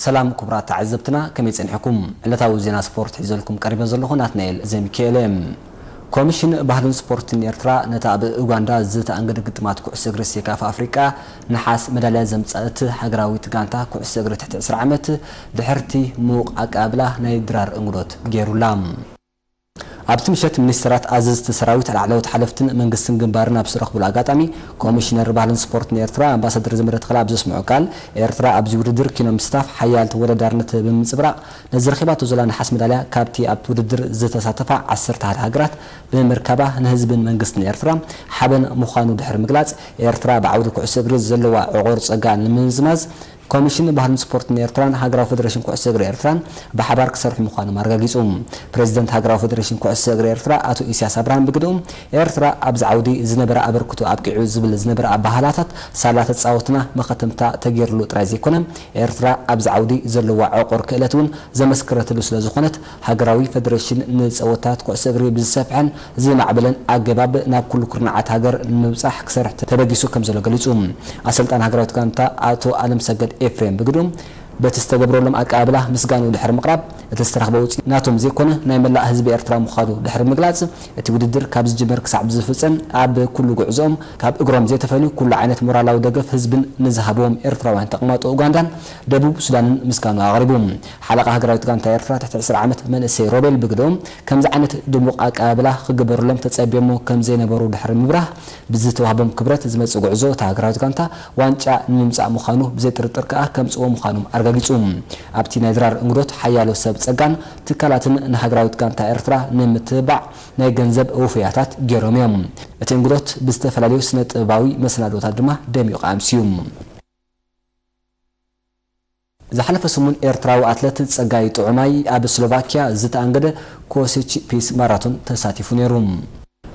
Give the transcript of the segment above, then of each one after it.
ሰላም ክቡራት ተዓዘብትና፣ ከመይ ጸኒሕኩም? ዕለታዊ ዜና ስፖርት ሒዘልኩም ቀሪበ ዘለኹ ናትናኤል ዘሚካኤል እየ። ኮሚሽን ባህልን ስፖርትን ኤርትራ ነቲ ኣብ ኡጋንዳ ዝተኣንገደ ግጥማት ኩዕሶ እግሪ ሴካፋ ኣፍሪቃ ነሓስ መዳልያ ዘምጸአት ሃገራዊት ጋንታ ኩዕሶ እግሪ ትሕቲ ዕስራ ዓመት ድሕርቲ ምዉቕ ኣቀባብላ ናይ ድራር እንግዶት ገይሩላ። ኣብቲ ምሸት ሚኒስተራት፣ ኣዘዝቲ ሰራዊት፣ ላዕለዎት ሓለፍትን መንግስትን ግንባርን ኣብ ዝተረኽቡሉ ኣጋጣሚ፣ ኮሚሽነር ባህልን ስፖርትን ኤርትራ ኣምባሳደር ዘመደ ተኽለ ኣብ ዘስምዖ ቃል፣ ኤርትራ ኣብዚ ውድድር ኪኖ ምስታፍ ሓያል ተወዳዳርነት ብምንጽብራቕ፣ ነዚ ረኺባቶ ዘላ ነሓስ መዳልያ ካብቲ ኣብቲ ውድድር ዝተሳተፋ ዓሰርተ ሓደ ሃገራት ብምርካባ ንህዝብን መንግስትን ኤርትራ ሓበን ምዃኑ ድሕሪ ምግላጽ፣ ኤርትራ ብዓውዲ ኩዕሶ እግሪ ዘለዋ ዕቑር ጸጋ ንምምዝማዝ ኮሚሽን ባህልን ስፖርትን ኤርትራን ሃገራዊ ፌደሬሽን ኩዕሶ እግሪ ኤርትራን ብሓባር ክሰርሑ ምዃኖም ኣረጋጊጹ። ፕሬዚደንት ሃገራዊ ፌደሬሽን ኩዕሶ እግሪ ኤርትራ ኣቶ ኢሳያስ ኣብርሃም ብግደኡ፣ ኤርትራ ኣብዚ ዓውዲ ዝነበራ ኣበርክቶ ኣብቂዑ ዝብል ዝነበረ ኣበሃህላታት ሳላ ተጻወትና መኸተምታ ተገይርሉ ጥራይ ዘይኮነ፣ ኤርትራ ኣብዚ ዓውዲ ዘለዋ ዕቑር ክእለት እውን ዘመስከረትሉ ስለ ዝኾነት፣ ሃገራዊ ፌደሬሽን ንጸወታት ኩዕሶ እግሪ ብዝሰፍሐን ዝማዕበለን ኣገባብ ናብ ኩሉ ኩርናዓት ሃገር ንምብጻሕ ክሰርሕ ተበጊሱ ከም ዘሎ ገሊጹ። ኣሰልጣን ሃገራዊት ጋንታ ኣቶ ኣለምሰገድ ኤፍሬም ብግድኡ፣ በቲ ዝተገብረሎም ኣቀባብላ ምስጋንኡ ድሕሪ ምቕራብ፣ እቲ ዝተረኽበ ውጽኢት ናቶም ዘይኮነ ናይ መላእ ህዝቢ ኤርትራ ምዃኑ ድሕሪ ምግላጽ፣ እቲ ውድድር ካብ ዝጅመር ክሳዕ ዝፍጸም ኣብ ኩሉ ጉዕዞኦም ካብ እግሮም ዘይተፈልዩ ኩሉ ዓይነት ሞራላዊ ደገፍ ህዝብን ንዝሃብዎም ኤርትራውያን ተቐማጦ ኡጋንዳን ደቡብ ሱዳንን ምስጋንኡ ኣቕሪቡ። ሓለቓ ሃገራዊት ጋንታ ኤርትራ ትሕቲ ዕስራ ዓመት መንእሰይ ሮቤል ብግደኡ፣ ከምዚ ዓይነት ድሙቕ ኣቀባብላ ክግበረሎም ተጸብዮሞ ከም ዘይነበሩ ድሕሪ ምብራህ፣ ብዝተዋህቦም ክብረት ዝመጽእ ጉዕዞ እታ ሃገራዊት ጋንታ ዋንጫ ንምምጻእ ምዃኑ ብዘይ ጥርጥር ከኣ ከምጽእዎ ምዃኖም ኣረጋጊጹ። ኣብቲ ናይ ድራር እንግዶት ሓያሎ ሰብ ጸጋን ትካላትን ንሃገራዊት ጋንታ ኤርትራ ንምትብባዕ ናይ ገንዘብ ውፍያታት ገይሮም እዮም። እቲ እንግዶት ብዝተፈላለዩ ስነ ጥበባዊ መሰናዶታት ድማ ደሚቑ ኣምስዩ። ዝሓለፈ ሰሙን ኤርትራዊ ኣትለት ጸጋይ ጥዑማይ ኣብ ስሎቫኪያ ዝተኣንገደ ኮሲች ፒስ ማራቶን ተሳቲፉ ነይሩ።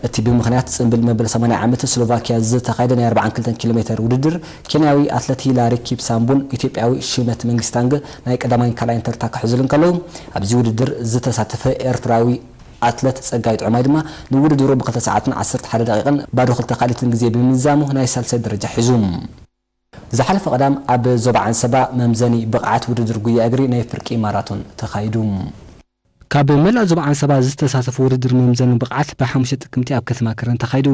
እቲ ብምኽንያት ጽምብል መበል ሰማንያ ዓመት ስሎቫኪያ ዝተኻየደ ናይ ኣርባዓን ክልተን ኪሎ ሜተር ውድድር፣ ኬንያዊ ኣትለት ሂላሪ ኪፕሳምቡን ኢትዮጵያዊ ሽመት መንግስታንግ ናይ ቀዳማይን ካልኣይን ተርታ ክሕዙሉ እንከለዉ፣ ኣብዚ ውድድር ዝተሳተፈ ኤርትራዊ ኣትለት ጸጋይ ጥዑማይ ድማ ንውድድሩ ብክልተ ሰዓትን ዓሰርተ ሓደ ደቂቕን ባዶ ክልተ ካልኢትን ግዜ ብምዝዛሙ ናይ ሳልሳይ ደረጃ ሒዙ። ዝሓለፈ ቀዳም ኣብ ዞባ ዓንሰባ መምዘኒ ብቕዓት ውድድር ጉያ እግሪ ናይ ፍርቂ ማራቶን ተኻይዱ። ካብ መላእ ዞባ ዓንሰባ ዝተሳተፉ ውድድር መምዘኒ ብቕዓት ብሓሙሽተ ጥቅምቲ ኣብ ከተማ ከረን ተኻይዱ።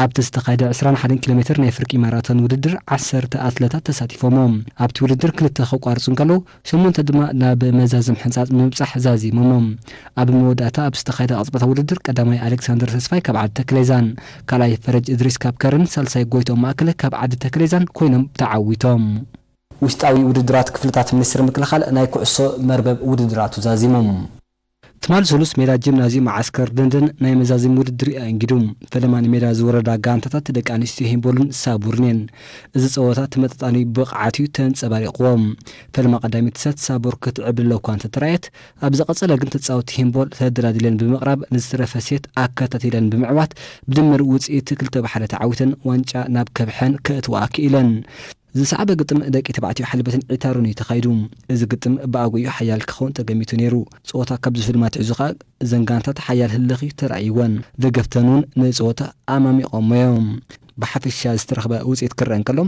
ኣብቲ ዝተኻየደ ዕስራን ሓደን ኪሎ ሜትር ናይ ፍርቂ ማራቶን ውድድር ዓሰርተ ኣትለታት ተሳቲፎሞ። ኣብቲ ውድድር ክልተ ከቋርጹ እንከለዉ፣ ሸሞንተ ድማ ናብ መዛዝም ሕንጻጽ ንምብጻሕ ዛዚሞሞ። ኣብ መወዳእታ ኣብ ዝተኻየደ ቅጽበታዊ ውድድር ቀዳማይ ኣሌክሳንደር ተስፋይ ካብ ዓዲ ተክሌዛን፣ ካልኣይ ፈረጅ እድሪስ ካብ ከረን፣ ሳልሳይ ጎይትኦም ማእከለ ካብ ዓዲ ተክሌዛን ኮይኖም ተዓዊቶም። ውሽጣዊ ውድድራት ክፍልታት ሚኒስትሪ ምክልኻል ናይ ኩዕሶ መርበብ ውድድራቱ ዛዚሙ። ትማሊ ሰሉስ ሜዳ ጂምናዝዩም መዓስከር ደንደን ናይ መዛዝም ውድድር ኣእንጊዱ። ፈለማ ንሜዳ ዝወረዳ ጋንታታት ደቂ ኣንስትዮ ሂምቦልን ሳቡርን እየን። እዚ ጸወታ ተመጣጣኒ ብቕዓት እዩ ተንጸባሪቕዎ። ፈለማ ቀዳሚት ሰት ሳቡር ክትዕብልለ እኳ እንተተራእየት፣ ኣብ ዝቐጸለ ግን ተጻወትቲ ሂምቦል ተደላዲለን ብምቕራብ ንዝተረፈ ሴት ኣከታቲለን ብምዕዋት ብድምር ውጽኢት ክልተ ብሓደ ተዓዊተን ዋንጫ ናብ ከብሐን ከእትዋ ክኢለን። ዝሰዓበ ግጥም ደቂ ተባዕትዮ ሓልበትን ዒታሮን እዩ ተኻይዱ። እዚ ግጥም ብኣግኡ ሓያል ክኸውን ተገሚቱ ነይሩ። ጸወታ ካብ ዝፍልም ኣትሒዙ ከኣ እዘን ጋንታት ሓያል ህልኽ እዩ ተራእይወን። ደገፍተን እውን ንጸወታ ኣማሚቖሞ እዮም። ብሓፈሻ ዝተረኽበ ውጽኢት ክረአ እንከሎ፣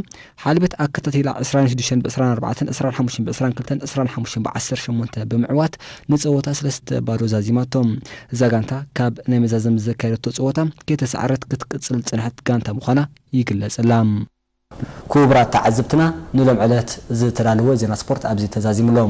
ሓልበት ኣከታቲላ ዕስራን ሽዱሽተን ብዕስራን ኣርባዕተን፣ ዕስራን ሓሙሽተን ብዕስራን ክልተን፣ ዕስራን ሓሙሽተን ብዓሰርተ ሸሞንተ ብምዕዋት ንጸወታ ሰለስተ ባዶ ዛዚማቶም። እዛ ጋንታ ካብ ናይ መዛዘሚ ዘካየደቶ ጸወታ ከይተሰዓረት ክትቅጽል ዝጸንሐት ጋንታ ምዃና ይግለጸላ። ክቡራት ተዓዘብትና፣ ንሎም ዕለት ዝተዳለወ ዜና ስፖርት ኣብዚ ተዛዚሙ ኣሎ።